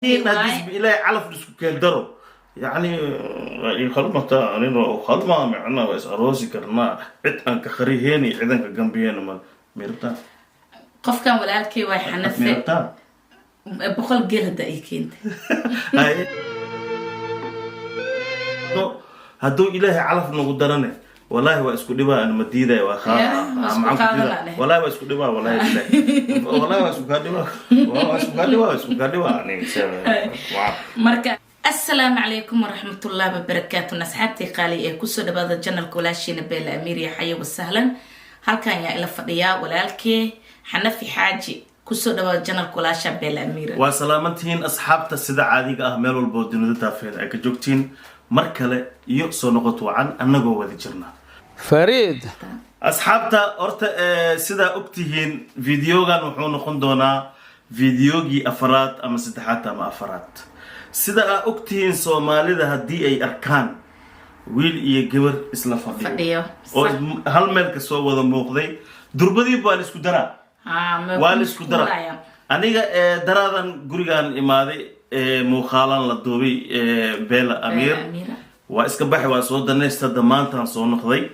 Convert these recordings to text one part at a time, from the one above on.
Haddii Ilaahay calaf isku keen daro, yacni waa ii khalmataa, anina waa u khalmaa, micnaha waa is aroosi karnaa. Cid aan ka khariheeni, cidan ka gambiyeena mal mirabtaa. Qofkan walaalkay waa Xanafe. Mirabtaa. 100 geel hadda ay keentay. Haye. No, hadduu Ilaahay calaf nagu darane, wallahi waa isku dhibaa, ana ma diidaya, waa Yeah, waa isku maxaan ku qaadanaa diidaa? Leh. Wallahi waa isku dhibaa, wallahi billahi, wallahi waa isku kaa dhibaa, waa isku kaa dhibaa, waa isku kaa dhibaa aniga. Marka assalaamu calaykum waraxmatullahi wabarakaatu, asxaabtii qaali ee kusoo dhawaada channelka walaashiina Beela Amiir iyo Xayo wasahlan. Halkan yaa ila fadhiyaa? Walaalkee Xanafi Xaaji. Kusoo dhawaada channelka walaasha Beela Amiira. Waa salaamantihiin asxaabta, sida caadiga ah meel walba oo dunida daafeed ay ka joogtiin, mar kale iyo soo noqot wacan annagoo wada jirna. Fariid. Asxaabta, horta sidaa ogtihiin, videogan wuxuu noqon doonaa videogii afaraad ama saddexaad ama afaraad. Sida aa ogtihiin, Soomaalida haddii ay arkaan wiil iyo gabar isla fadhiyo fadhiyo oo hal meel ka soo wada muuqday, durbadiib waa la isku daraa. Ma waa la isku daraa. mashquulaya. Aniga daraadan gurigaan imaaday, muuqaalan la duubay Beela Amiir. Amiira. Waa iska baxay, waa soo danaysta, hadda maantaan soo noqday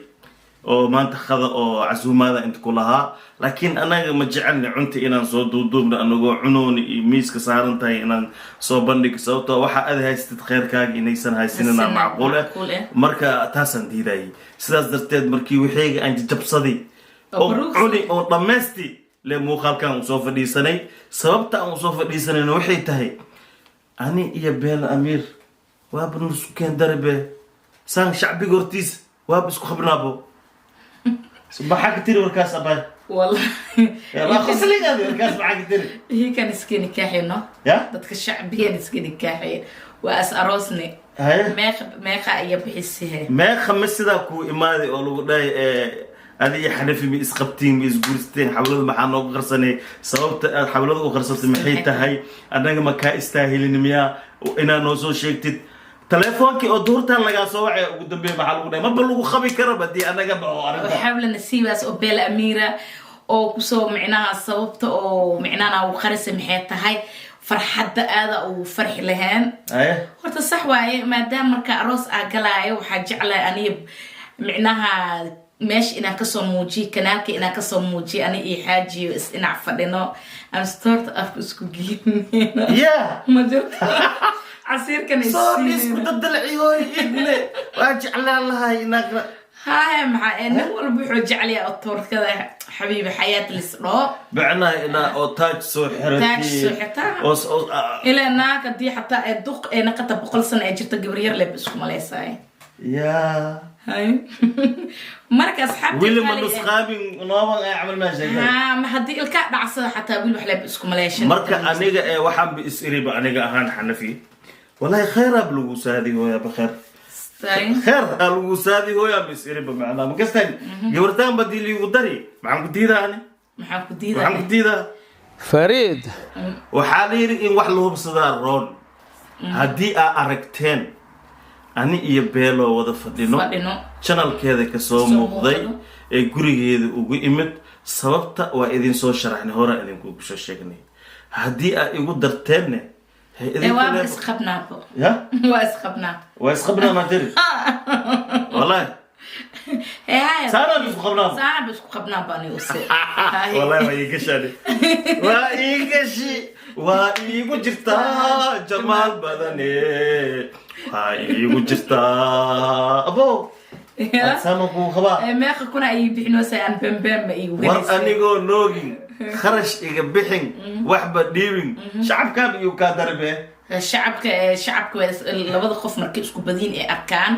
oo maanta khada oo casuumaada inta ku lahaa, laakiin anaga ma jecelni cunta inaan soo duuduubno anagoo cunooni iyo miiska saaran tahay inaan soo bandhigo, sababtoo waxaa aad haystid kheyrkaaga inaysan haysanina haysanin, macquul ah. Macquul ah. Marka taasaan diidayay. Sidaas darteed markii wixeyga aan jajabsaday oo oo baruugsi. Cuni oo dhammaysti le muuqaalkan usoo fadhiisanay. Sababta aan usoo fadhiisanayna waxay tahay, ani iyo Beela Amiir waaba nusku keen darabe, saan shacbiga hortiisa waaba isku qabnaabo. Maxaa ka tiri warkaas, abay? Wallahi. Waa qosligaadi warkaas, maxaa ka tiri? Iyakan iska nikaaxino. Ya. Dadka shacbigan iska nikaaxayn, waa is aroosne. Haye. Meeqa meeqa iya bixisihe? Meeqa ma sidaa kuu imaaday oo lagu dhahay adiga Xanafi ma isqabtiin, ma isguursteen, xawlada maxaa noogu qarsanay, sababta aad xawlada u qarsatay maxay tahay, annaga ma kaa istaahilin miyaa, inaa noo soo sheegtid telefoonkii oo duhurtaan lagaa soo wacay, ugu dambeeya maxaa lagu dhahay, maba lagu qabi karaba hadii annaga ba oo arrinta. Xawla nasiibaas oo Beel Amiira oo kusoo micnaha sababta oo micnaha u qarisa maxay tahay, farxadda aada ugu farxi lahayn. Haye. Horta sax waaye, maadaama marka aroos aa galaayo, waxaa jeclahay aniga micnaha meesha inaan kasoo muujiyo, kanaalka inaan kasoo muujiyo, ani iyo xaajiyo is dhinac fadhino amstoorta afka isku geynayno. Ma jirto casiirkan. Soo isku dadalciyoy igle, waa jeclaan lahay inaa haya, maxaa nin walba wuxuu jecelyahay oo toorkada xabiibi xayaat lis dhoo. Macnaha inaa oo taaj soo xiratiin. Taaj soo xirtaa. Oo ilaa naag haddii xataa ee duq ee naqata 100 sano ee jirta, gabar yar leeb isku malaysaay. Hay. Marka asxaabta weli ma qaali nusqaamin nooban ay camal maa sheegay. Haa, ma haddii ilkaa dhacsada xataa wiil wax leeb isku maleyshan. Marka aniga ee waxaan ba is iriba, aniga ahaan Xanafi, wallahi khayraab lagu saadi hooyaa, bakheer kheer aa lagu saadi hooyaa ba is iriba. Macnaa makastan gabartaan ba dii liigu dari, maxaan ku diidaa ani? Maxaan ku maxaan diidaa? Ku diidaa? Fariid. Waxaa la yidhi in wax la hubsadaa roon. Haddii aa aragteen ani iyo Beeloo wada fadhino, fadhino, channelkeeda kasoo kasoo muuqday muuqdo. Ee gurigeeda ugu imid, sababta waa idin soo sharaxnay, horaa idinkugu soo sheegnay. Haddii aa igu darteenne he ee idinka waaba isqabnaabo. Ya. Waa isqabnaa. Waa isqabnaa maa tiri, wallahi. Ee haya. Saanaan isku qabnaa. Saanaan isku qabnaa baan use. Wallahi waa ii gashani, waa ii gashi, waa iigu jirtaa jamaal badane, waa iigu jirtaa abo sama kuu qabaa. Meeqa kuna ay bixinoosa aan bembeen ma iigu war helaysa. Anigoo noogin kharash iga bixin, waxba dhiibin, shacabkaaba iyu kaa darbe. Shacabka shacabka waa labada qof markay isku badiin ee arkaan,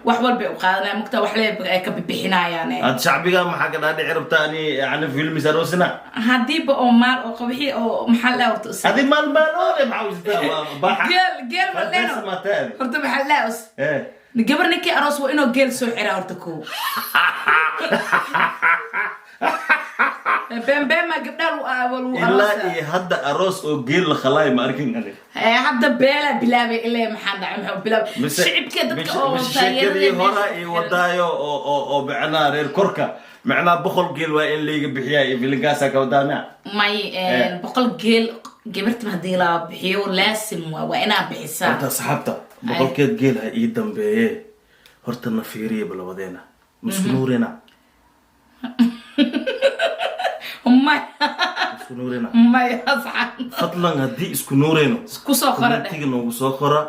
wax walbay u qaadanayaan, mugtaa wax leeb ay ka bixinayaan. Aad shacbiga maxaa ka dhaadhici rabtaa ani yani filmis aroosina? Haddiiba oo maal oo qabixi oo maxaa la horta adi maalmaaloole maxaa usitaa waa baxa. Geel geel ma leeno. Maataadi. Horta maxaa la us gabar ninkii aroos waa inuu geel soo xiraa horta kow. Bembema gabdhaha lagu ilaa aroosa. Iyo hadda aroos oo geel la khalaay ma arkin ani. Hadda beela bilaabay ilaa maxaa dhacay, maxaa bilaabay shicibka dadka oo mise taageerada sheekadii meesha hora ku iyo xiran. Wadaayo oo macnaha reer korka, macnaha 100 geel waa in layga bixiyaa iyo filinkaasa ka wadaana. May, 100 geel. Gabarta haddii la bixiyo, laasim waa inaa bixisaa. Horta asxaabta, boqolkeed geel ha ii dambeeye, horta na fiiriyaba labadeena misku nuurina. Maya. Isku nuurina. Maya, asxaab. Fadlan, haddii isku nuureyno, kusoo qora dheh. Commentiga noogu soo qora.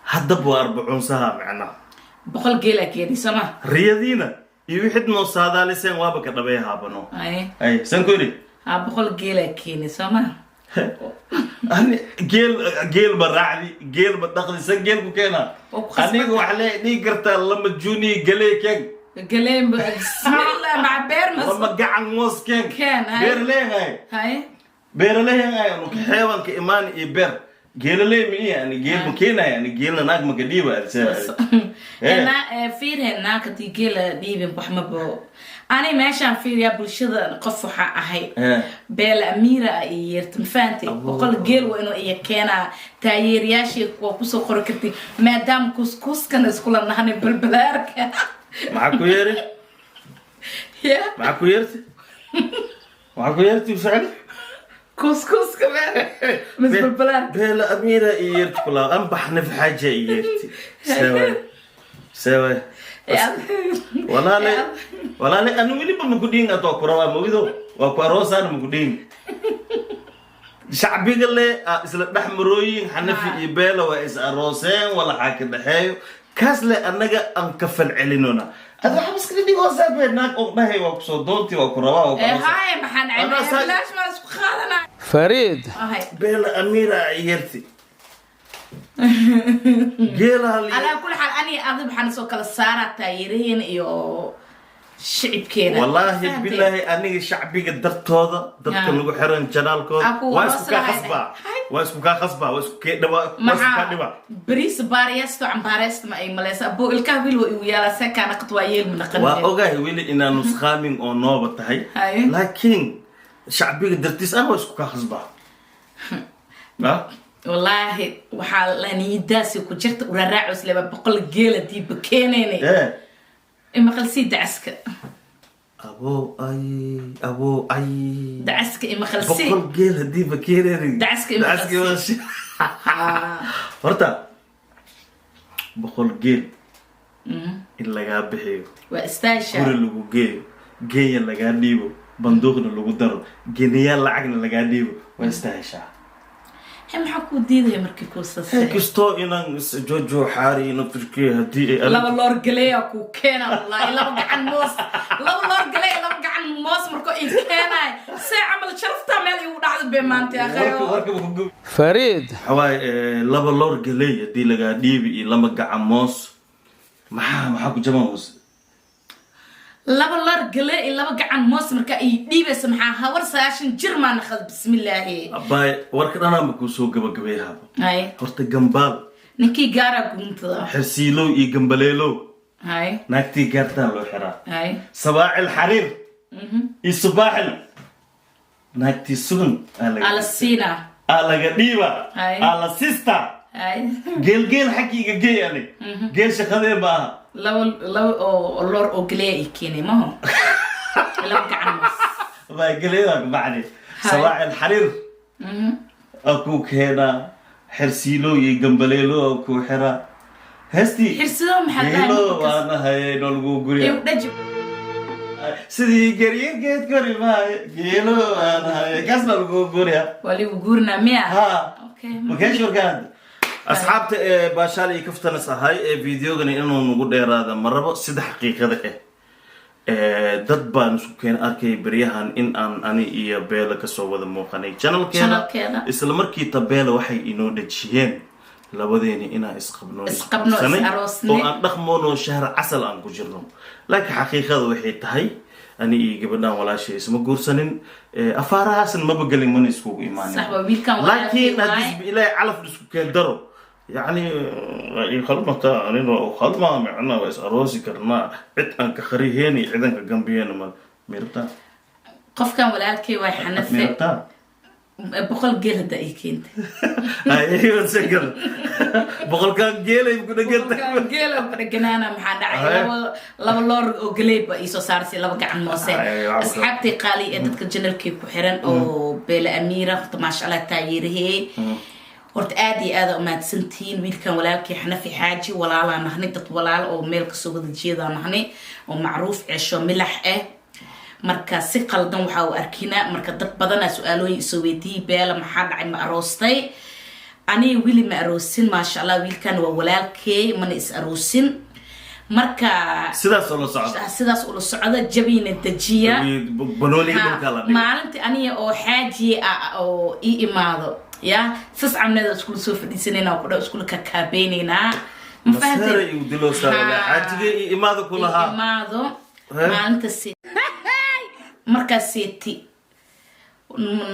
Haddaba waa arbacuunsaha macnaha. 100 geelaa keeni sama. Riyadiina iyo wixid noo saadaaliseen waaba ka dhabay haabano. Ay. Ay, san ku yidhi. Ha, 100 geelaa keeni sooma. Ani geel, geel ba raacdi, geel ba dhaqdi, san geel ku keena. Oo ku khasban. Aniga waxaa le dhihi kartaa lama juni galey keen. Galeen, bismillah, maca beer mas. Lama gacan moos keen. Keen, hay. Beeraleehay. Hay. Beeraleehay, xeebanka imaan iyo beer geelaley mi iya. Ani geel ma keenaya, ani geelna naag maka dhiiba. Fiirhe, naag hadii geela dhiibin wax mabo. Ani meeshaan fiiriyaa bulshada, qof waxaa ahay Beela Amiira ah iyo yeerta, ma fahantay? 100 geel waa inuu iya keenaa. Taageerayaashii waa kusoo qori karti, maadaama kuskuuskan iskula nahanay balbalaarka. Maxaa ku yeeri? Ya. Maxaa ku yeerti? Maxaa ku yeerti socdi? Kuskuuska meel mis balbalaarka. Beela Amiira iyo yeerti kulaa anbax naf xaaja iyo yeerti seeway seeway. Walaale, walaale, anu weliba makudhiin ad waa ku rabaa mawido, waa ku aroosaana makudhiin. Shacbiga le ah, isla dhex marooyin Xanafi iyo Beela waa is arooseen, walaxaa ka dhexeeyo kaas le annaga aan ka falcelinona. Ad waxba iskala dhigoosaa be naag oo dhahay waa kusoo doonti, waa ku rabaa, waa ku aroosaa. Haye, maxaan Anaa bilaash maan isku qaadanaa. Fariid. Ahay. Beela Amiira yeerti geelaha Alaa kulli xaal, ani adi waxaan soo kala saaraa taageeraheena iyo shicibkeena. Wallaahi. Fahanteen? Bilaahi, aniga shacbiga dartooda, dadka nagu xiran janaalkooda, Aa, kuwa waa isku kaa hoos khasbaa. lahayn. Waa isku kaa khasbaa, waa isku kee dhawaa, waa isku kaa dhiba. Maxaa bariis baariyaasto cambaareysto ma ay maleysa abo ilkaha wiil waa igu yaalaa see kaa naqad waa yeel ma naqan. Waa ogahay weli inaa nuskhaamin oo nooba tahay. Haye. Laakiin shacbiga dartiis ah waa isku kaa khasbaa. Ah? Wallaahi waxaa la niyadaasi ku jirta uraraacoos leba 100 geela diiba keenayna. Imaqal sii dacaska. Abo ay, abo ay. Dacaska imaqal sii. 100 geel haddii ba keenaynin. Dacaska imaqal. Dacaska imaqal. Horta 100 geel in lagaa bixiyo, waa istaasha. Guri lagu geeyo, geeya lagaa dhiibo, banduuqna lagu daro, geniyaal lacagna lagaa dhiibo, waa istaheshaa. He, maxaa kuu diidaya markii kuu sasay? Kastoo inaan jojo xaari ino turkiya haddii ay Laba loor galeeya kuu keena, wallahi laba gacan moos, laba loor galeeya, laba gacan moos markoo ii keenaay see camal sharaftaa meel igu dhacdo be maanta akhayo. Warkaba ku gub. Fariid. Waxaa waaye laba loor galey haddii lagaa dhiibi iyo laba gacan moos, maxaa ku jaban moos? Laba loor galee iyo laba gacan moos markaa ii dhiibaysa, maxaa hawar 90 jir maa naqad, bismillaahi. Abaay, warka dhanaanba kuu soo gabagabeeyaaba. Hay. Horta gambaal. Ninkii gaaraa guuntada. Xirsiilow iyo gambaleelow. Hay. Naagtii gaartaa loo xiraa. Hay. Sabaacil xariir iyo subaaxil, naagtii sugan aa laga Ala siinaa. Aa laga dhiiba. Hay. Aa la sista. Hay. Geelgeel xaggiiga geey, ani geel shaqadee ma aha. Laba oo loor oo galeeya ii keenay maho, laba gacan moos. Baa geleedaa kabacdi. Hay. Sabaacil xariir aa kuu keenaa, xirsiilo iyo gambaleelo aa kuu xiraa heestii. Xirsido maxaa la Geelo dhahay? Waana hayay noolgu gurya. Igu dhaji. Sidii geryo geed kori maayo, geelo waana hayay, kaasna lagu gurya. Waa ligu guurinaa miya? Ha. Okay. Makeesh warkaan asxaabta ee baashaal iyo kaftanas ahay ee videogani inuu nagu dheeraada ma rabo. Sida xaqiiqada ah, dad baan isku keen arkay beryahan in aan ani iyo Beela kasoo wada muuqanay channelkeeda. Channelkeeda. Isla markii tabeela waxay inoo dhejiyeen labadeeni inaan isqabno, Isqabno, isqabsanay, is-aroosnay. oo aan dhaqmoono shahr casal aan ku jirno. Laakiin xaqiiqada waxay tahay ani iyo gabadhan walaashay isma guursanin. Afaarahaasna maba gelin, mana iskugu imaanin. Sax waa, wiilkan walaalkay laakiin waaye. Haddii ilaahay calaf isku keen daro, yacni waa ii khalmataa, anina waa u khalmaa, micnaa waa is aroosi karnaa. Cid aan ka khariheeni, cid aan ka gambiyeena ma mirtaa. Qofkan walaalkay waay, Xanafe. Mirtaa. 100 geel hadda ii keentay. Ay, one second. Boqolkaan geelay ku dheganta. Geela ku dheganaana, maxaa dhacay? Ay. Laba loor oo geley ba iisoo saarsay, laba gacan moose. Ay, waxba. Asxaabtii qaali ee dadka channelkii ku xiran oo Beela Amiira, horta maasha Allah, taageerahee, horta aad iyo aada umahadsantihiin. Wiilkan walaalkii Xanafi Xaaji walaalaa nahnay, dad walaal oo meel kasoo wada jeedaa nahnay oo macruuf ceesho milax ah. Marka si qaldan waxaa u arkinaa, marka dad badanaa su-aalooyin isoo weydiiyey: "Beela, maxaa dhacay? Ma aroostay?" Aniga wili ma aroosin, maasha Allah. Wiilkan waa walaalkey, mana is aroosin. Marka Sidaas oo la socda. Sidaas ula socda, jabina dejiya. Banooniga dhulka la dhigay. Maalintii aniga oo xaajiye ah oo ii imaado ya sas camneeda iskula soo fadhiisanayna oo kudha iskula kakaabeynayna, ma Maseera fahanteen? igu diloosaa. Xaajiga iyo imaada ku lahaa. Ii imaado. Eh? Maalinta markaas seeti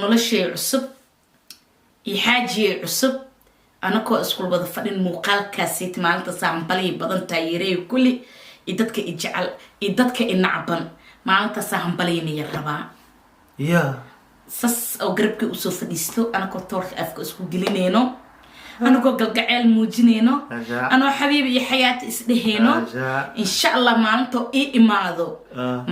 noloshay cusub iyo xaajiyay cusub, anakoo iskul wada fadhin muuqaalkaas seeti, maalintaas hambaliyay badan taageeraya kulli iyo dadka i jecel iyo dadka i nacban, maalintaasaa hambalyaynaya rabaa. Sas oo garabkii usoo fadhiisto, anakoo toorka afka isku gelinayno, anagoo galgaceel muujinayno, Ajaa. anoo xabiibi iyo xayaati isdhehayno. Ajaa. Insha Allah, maalintoo ii imaado,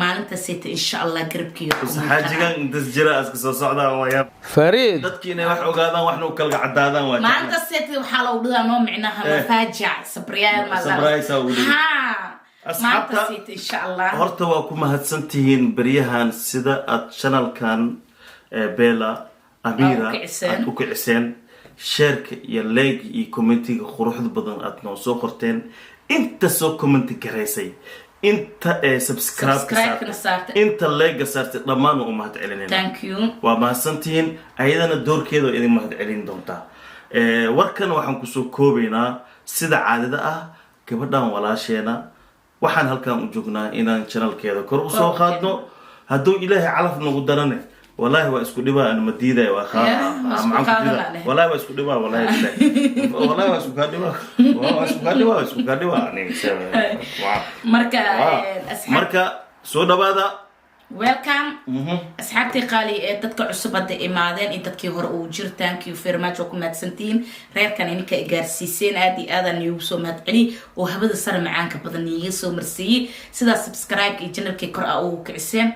maalintaasayta insha Allah garabkiiga ku muuqanaa. Xaajigan intas jira iska soo socdaan waa yaab. Fariid. Dadki inay wax ogaadaan, waxna u kala cadaadaan waa jeclaa. Maalintaasayta waxaa lagu dhigaa noo micnaha mafaajac sabriyaal. Surprise aa ugu dhigi. Ha. Asxaabta- Maalintaasayta insha Allah. Horta waa ku mahadsantihiin beryahan sida aad channelkan Bella Amira Aad u kiciseen. aad u kiciseen, shareka iyo like iyo commentiga quruxda badan aad noo soo qorteen, inta soo commenti garaysay, inta subscribe Subscribe-kana saartay. inta like saartay, dhammaan waa u mahad celinayna. Thank you. Waa mahadsantihiin. Ayadana doorkeeda waa idin mahad celin doontaa. Warkan waxaan kusoo koobaynaa sida caadada ah, gabadhan walaasheena waxaan halkan u joognaa inaan channelkeeda kor usoo Kor u qaadno. Hadduu Ilaahay calaf nagu darane, wallahi waa isku dhibaa, aan ma diidaya, waa Yeah, waa isku maxaan ku qaadanaa diidaa? Leh. Wallahi waa isku dhibaa, wallahi billahi, wallahi waa isku kaa dhibaa, waa isku kaa dhibaa, waa isku kaa dhibaa. Marka asxaab Marka soo dhawaada. Welcome, asxaabtii qaali ee dadka cusub hadda imaadeen iyo dadkii hore uu jir, thank you very much, oo ku mahadsantihiin. Reerkan ininka i gaarsiiseen, aad iyo aadaan iigu soo mahadceliy oo hawada sare macaanka badan iiga soo marsiiyey, sidaas subscribe iyo channelkii kor a ugu kiciseen.